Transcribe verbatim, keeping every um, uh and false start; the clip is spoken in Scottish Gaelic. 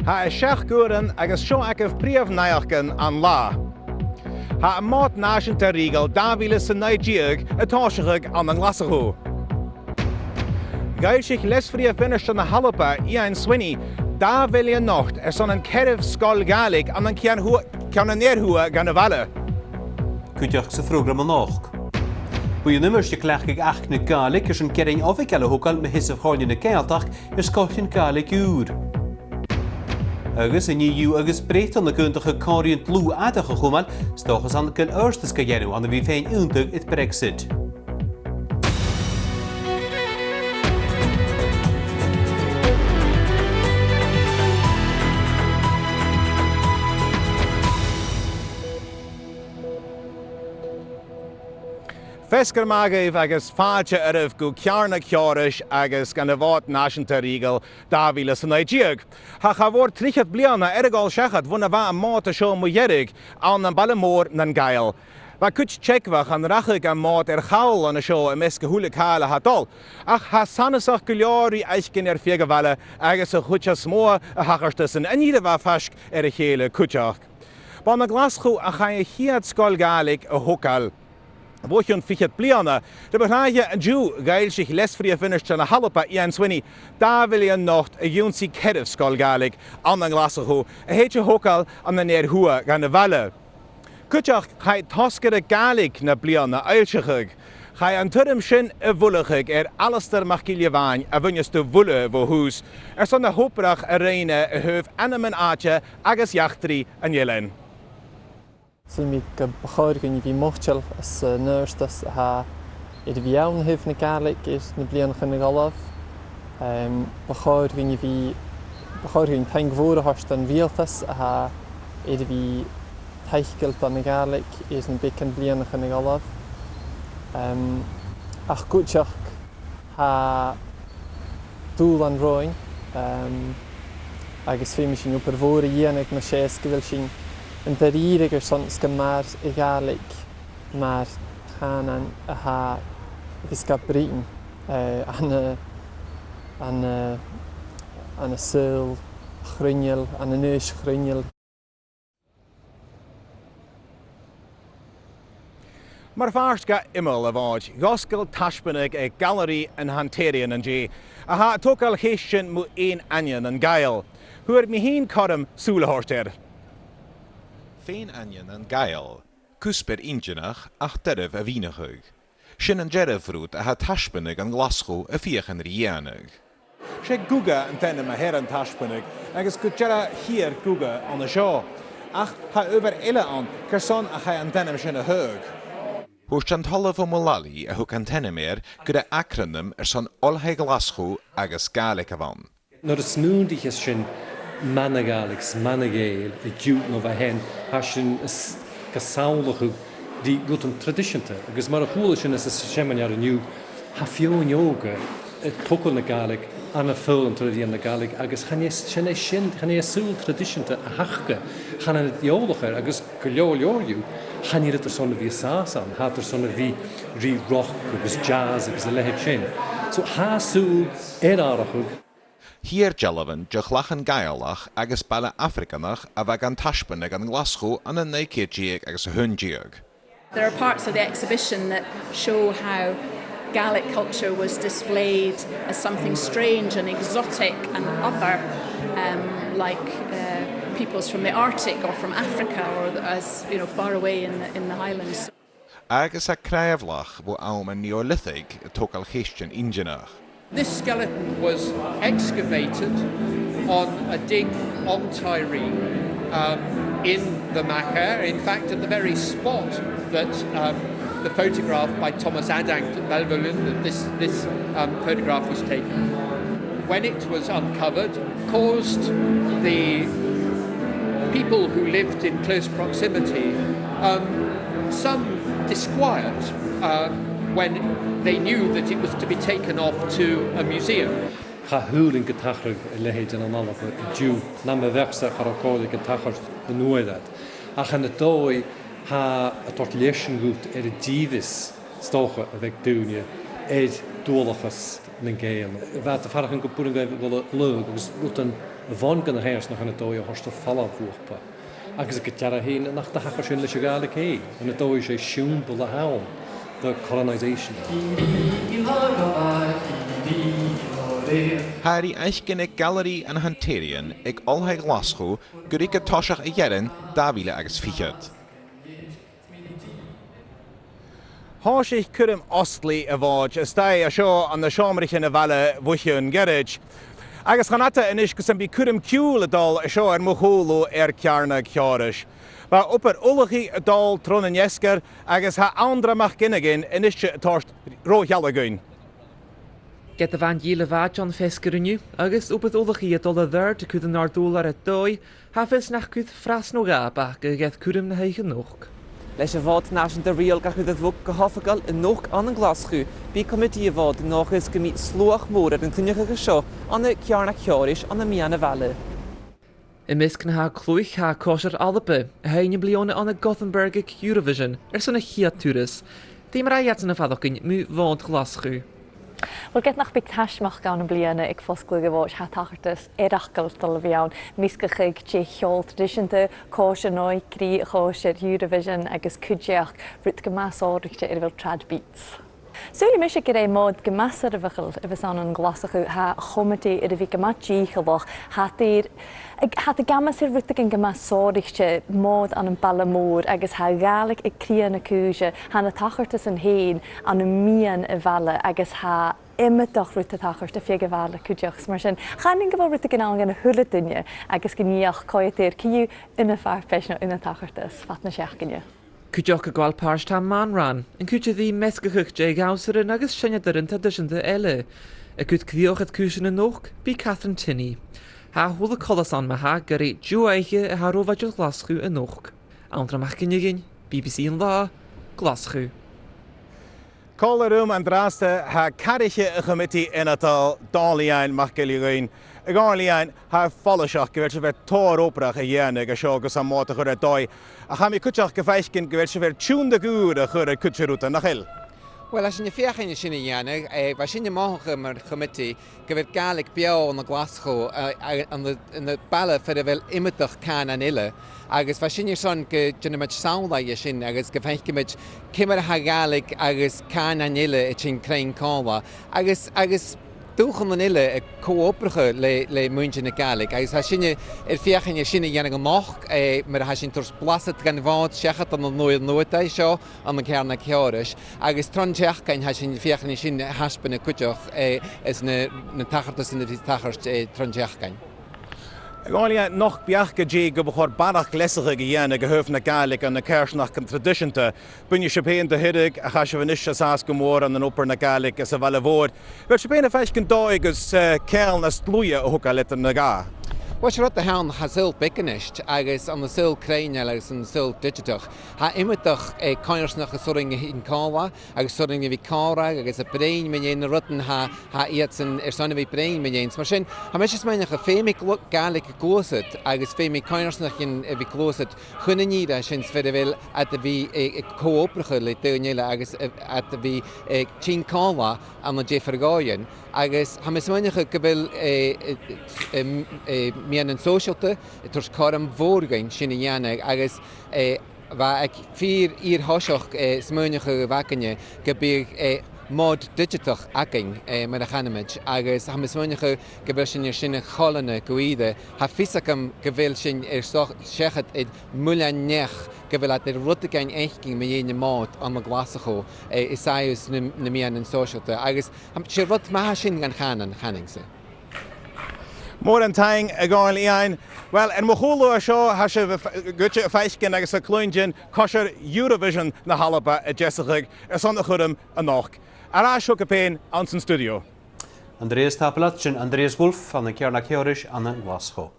Tha e seachd uairean agus seo agaibh prìomh naidheachdan an latha. Tha am Mòd Nàiseanta Rìoghail dà mhìle 's a naoi deug a' tòiseachadh ann an Glaschu. Dh'fhoillsich Leas-Phrìomh Mhinistear na h-Alba, Iain Swinney, dà mhillean not airson an ceathramh sgoil Ghàidhlig ann an ceann thua-, ceann an ear-thuath dhen a' bhaile. Cuideachd sa phrògram a-nochd. Buidheann iomairt a' cleachdadh Achd na Gàidhlig airson gearan oifigeil a thogail mu sheasamh Chomhairle na Gàidhealtachd air sgoiltean Gàidhlig ùr. Agus an E U agus Breatainn ag aontachadh còmhraidhean dlùth-fhadachd a chumail, 's dòchas ann gu bheil adhartas ga dhèanamh ann a bhith fèin-aontainn air Brexit. Feasgar math dhuibh agus fàilte oirbh gu Ceàrnag Sheòrais agus dhan a' Mhòd Nàiseanta Rìoghail dà mhìle 's a naoi deug. Tha cha mhòr trithead bliadhna air a dhol seachad bhon a bha am Mòd a seo mu dheireadh ann am Baile Mòr nan Gàidheal. Bha cuid teagmhach an rachadh am Mòd air chall an seo am measg a h-uile càil a tha dol, ach tha sanasachd gu leòr ri fhaicinn air feadh a' bhaile agus a' chuid as motha a thachartasan an ìre mhath faisg air a chèile cuideachd. B' ann an Glaschu a chaidh a' chiad sgoil Ghàidhlig a thogail. Bho chionn fichead bliadhna, ri mo shràithe an-diugh, dh'fhoillsich Leas-Phrìomh Mhinistear na h-Alba, Iain Swinney, dà mhillean not a dh'ionnsaigh ceathramh sgoil Ghàidhlig ann an Glaschu a thèid a thogail ann an ear-thuath dhen a' bhaile. Cuideachd, chaidh tosgaire Gàidhlig na bliadhna fhoillseachadh. Chaidh an t-urram sin a mhullachadh air Alasdair MacIlleBhàin, a bhuineas do Mhuile bho thùs, airson na h-obrach a rinn e a thaobh ainmean-àite agus eachdraidh an eilein. Saoilidh mi gum bu chòir dhuinn a bhith moiteil às an adhartas a tha air a bhith ann a thaobh na Gàidhlig air na bliadhnaichean a dh'fhalbh. Em, bu chòir dhuinn a bhith, bu chòir dhuinn taing mhòr a thoirt dhan riaghaltas a tha air a bhith taiceil dhan a' Ghàidhlig air na beagan bhliadhnaichean a dh'fhalbh. Em, ach cuideachd, tha dùbhlan romhainn, em, agus feumaidh sinn obair mhòr a dhèanamh, mas e 's gu bheil sinn an da-rìribh airson 's gum mair a' Ghàidhlig mar chànan a tha, a bhios ga bruidhinn, eh, ann an, ann an, ann an saoghal chruinneil, ann an aois chruinneil. Mar phàirt dhen iomall, a Mhòid, dh'fhosgail taisbeanadh aig Gailearaidh an Hunterian an-dè, a tha a' togail cheistean mu fhèin-aithne nan Gàidheal. Fhuair mi fhìn cothrom sùil a thoirt air. Fèin-aithne nan Gàidheal, cuspair inntinneach ach doirbh a mhìneachadh. Sin an dearbh rud a tha taisbeanadh ann an Glaschu a' feuchainn ri dhèanamh. 'S e Guga an t-ainm a th' air an taisbeanadh, agus gu dearbh chithear Guga ann an seo. Ach tha adhbhar eile ann carson a chaidh an t-ainm sin a thaghadh. Thuirt an t-Ollamh Ó Maolalaigh a thug an t-ainm air gur e acronym airson Oilthigh Ghlaschu agus Gàidhlig a bh' ann. Nuair a smaoinicheas sinn mana Gàidhlig, mana Ghàidheal, an-diugh no bha fhèin, tha sinn a' s-, ga samhlachadh ri rudan traidiseanta, agus mar a chuala sinn anns an t-seiminear an-diugh, tha feadhainn òga a' togail na Gàidhlig ann am foghlam tro mheadhan na Gàidhlig, agus chan e, chan e sin, chan e saoghal traidiseanta a th' aca, chan eil iad eòlach air, agus gu leòr, leòr dhiubh, chan eil iad airson a bhith an sàs ann, tha iad airson a bhith ri rock agus jazz agus a leithid sin. So tha saoghal air atharrachadh. Tha dealbhan de chlachan Gàidhealach agus baile Afraganach a bha gan taisbeanadh ann an Glaschu ann an naoi ceud deug agus a h-aon deug. There are parts of the exhibition that show how Gaelic culture was displayed as something strange and exotic and other, um, like, uh, peoples from the Arctic or from Africa or as, you know, far away in the, in the Highlands. Agus tha craobhlach bho àm an Neolithic a' togail cheistean inntinneach. This skeleton was excavated on a dig on Tiree, um, in the Machair, in fact, at the very spot that, um, the photograph by Thomas Adangt at Belvollin, that this, this, um, photograph was taken. When it was uncovered, caused the people who lived in close proximity, um, some disquiet, uh, when they knew that it was to be taken off to a museum. Cha shaoil sinn gun tachradh a leithid ann an Alba an-diugh, nam bheachd-sa cha robh Gàidhlig a' tachairt an uair ud. Ach ann an dòigh, tha e a' toirt leisgeul dhut air an dìmheas, 's dòcha, a bh' aig daoine air dualchas nan Gàidheal. Bha iad a' faireachdainn gum b' urrainn dhaibh a dhol a lagh agus rudan a bhuineadh gun a h-àraidh nach ann an dòigh a thoirt air falbh bhuapa. Agus gu dearbh fhèin nach do thachair sin leis a' Ghàidhlig fhèin, ann an dòigh 's e siombail a th' ann de colonisation. Tha ri fhaicinn aig Gailearaidh an Hunterian aig Oilthigh Ghlaschu gu ruige toiseach a' Ghearran dà mhìle agus fichead. Thòisich cuirm fhosglaidh a' Mhòid a-staigh an seo ann an seòmraichean a' bhaile bho chionn ghoirid. Agus chan fhada a-nis gus am bi cuirm-chiùil a' dol an seo air mo chùlaibh air Ceàrnag Sheòrais. Bha obair ullachaidh a' dol tron an fheasgar agus tha Anndra MacFhionghain a-nis a' toirt ro-shealladh dhuinn. Ged a bha an dìle mhath aig an fheasgar an-diugh, agus obair ullachaidh a' dol air adhart a' cur an àrd-ùrlair air dòigh, tha fios nach cuir fras no dhà bacadh air cuirm na h-oidhche a-nochd. Leis a' Mhòd Nàiseanta Rìoghail ga chur air bhog gu h-oifigeil a-nochd ann an Glaschu, bidh comataidh a' Mhòid an dòchas gum bi sluagh mòr air an cruinneachadh an seo ann an Ceàrnag Sheòrais ann am meadhan a' bhaile. Am measg na tha a' cluich tha Còisir Alba, a sheinn am-bliadhna ann an Gothenburg aig Eurovision airson a' chiad turas. Dè mar a tha iadsan a' faireachdainn mu Mhòd Ghlaschu? Uill, ged nach bi taisbeanadh ann am-bliadhna aig fosgladh a' Mhòid, tha tachartas eireachdail a' dol a bhith ann, measgachadh de cheòl traidiseanta, còisirean òigridh, còisir Eurovision agus cuideachd rud gu math sònraichte air a bheil Trad Beats. Saoilidh mise gur e Mòd gu math soirbheachail a bhios ann an Glaschu, tha a' chomataidh air a bhith gu math dìcheallach, tha iad air, tha iad ag amas air rudeigin gu math sònraichte, Mòd ann am baile mòr agus tha a' Ghàidhlig aig cridhe na cùise, tha na tachartasan fhèin ann am meadhan a' bhaile agus tha iomadach rud a' tachairt air feadh a' bhaile cuideachd. Mar sin, chanainn gu bheil rudeigin ann dhan a h-uile duine agus gun fhiach coimhead air co-dhiù aon fharpais no aon tachartas fad na seachdaine. Cuideachd a' gabhail pàirt tha Mònran, an cuid a bhios measgachadh de dhannsaran agus seinneadairean traidiseanta eile. A' cur crìoch air cùisean a-nochd, bidh Catherine Tinney. Tha a h-uile coltas ann ma-thà gur e deagh oidhche a tha ro mhath air Glaschu a-nochd. Anndra MacFhionghain, B B C An Là, Glaschu. Còmhla rium an-dràsta tha cathraiche a' chomataidh ionadail, Dòmhnall Iain MacIlleDhuinn. A Dhòmhnaill Iain, tha e follaiseach gu bheil sibh air tòrr obrach a dhèanamh an seo gus am Mòd a chur air dòigh. Ach tha mi cuideachd a' faicinn gu bheil sibh air tionndadh ùr a chur air cuid de rudan, nach eil? Uill, tha sinn a' feuchainn sin a dhèanamh, eh, bha sinne mothachail mar chomataidh gu bheil Gàidhlig beò ann an Glaschu, eh, eh, ann an, ann am baile far a bheil iomadach cànan eile, agus bha sinne airson gun dèanamaid samhla de sin agus gum faiceamaid ciamar a tha Gàidhlig agus cànan eile a' tighinn cruinn còmhla, agus, agus dùthchannan eile a' co-obrachadh le, le muinntir na Gàidhlig, agus tha sinne air feuchainn sin a dhèanamh a-nochd, eh, mar a tha sinn a' toirt blasad dhan Mhòd seachad ann an Iorras Nuadh an-seo, ann an Ceàrnag Sheòrais, agus tron t-seachdain tha sinn a' feuchainn sin a thaisbeanadh cuideachd, eh, is na, na tachartasan a bhios a' tachairt, eh, tron t-seachdain. A Dhòmhnaill, nochd beachd an-dè gum bu chòir barrachd leasachadh a dhèanamh a thaobh na Gàidhlig ann an coimhearsnachdan traidiseanta. Buinidh sibh fhèin do Thiriodh, ach tha sibh a-nis an sàs gu mòr ann an obair na Gàidhlig sa bhaile mhòr. A bheil sibh fhèin a' faicinn dòigh gus, eh, ceangal nas dlùithe a thogail eadar na dhà? Uill, 's e rud a th' ann, tha saoghal beag a-nis, agus ann an saoghal cruinneil agus ann an saoghal didseatach, tha iomadach, eh, coimhearsnachd as urrainn a thighinn còmhla, agus as urrainn a bhith còmhla agus a' bruidhinn mu dheidhinn na rudan a tha, tha iadsan airson a bhith a' bruidhinn mu dheidhinn. Mar sin, tha mise a' smaoineachadh feumaidh glu-, Gàidhlig a' gluasad agus feumaidh coimhearsnachdan a bhith a' gluasad chun an ìre sin 's far a bheil iad a bhith, eh, a' co-obrachadh le daoine eile agus, eh, iad a bhith, eh, a' tighinn còmhla ann an diofar dhòighean. Agus tha mi a' smaoineachadh gu bheil, eh, eh, em, eh, meadhanan sòisealta a' toirt cothrom mhòr dhuinn sin a dhèanamh agus, eh, bha e fìor fhìor thoiseach, eh, smaoineachadh a bh' againne gum biodh, eh, Mòd didseatach againn, eh, mar a chanamaid, agus tha mi a' smaoineachadh gu bheil sinn air sin a choileanadh gu ìre. Tha fios agam gu bheil sinn air so-, seachad air muileann neach gu bheil iad air rudeigin fhaicinn mu dheidhinn na Mòd ann an Glaschu, eh, is aidh is na, na meadhanan sòisealta. Agus, um, 's e rud math a tha sin dhan chànan, chanainn-sa. Mòran taing, a Dhòmhnaill Iain. Uill, air mo chùlaibh an seo, tha sibh a' f-, gu bhith a' faicinn agus a' cluinntinn Còisir Eurovision na h-Alba a' deasachadh airson a' chuirm a-nochd. Air ais thugad fhèin anns an stiùidio. Andreas, tapadh leat, sin Andreas Wolff ann an Ceàrnag Sheòrais ann an Glaschu.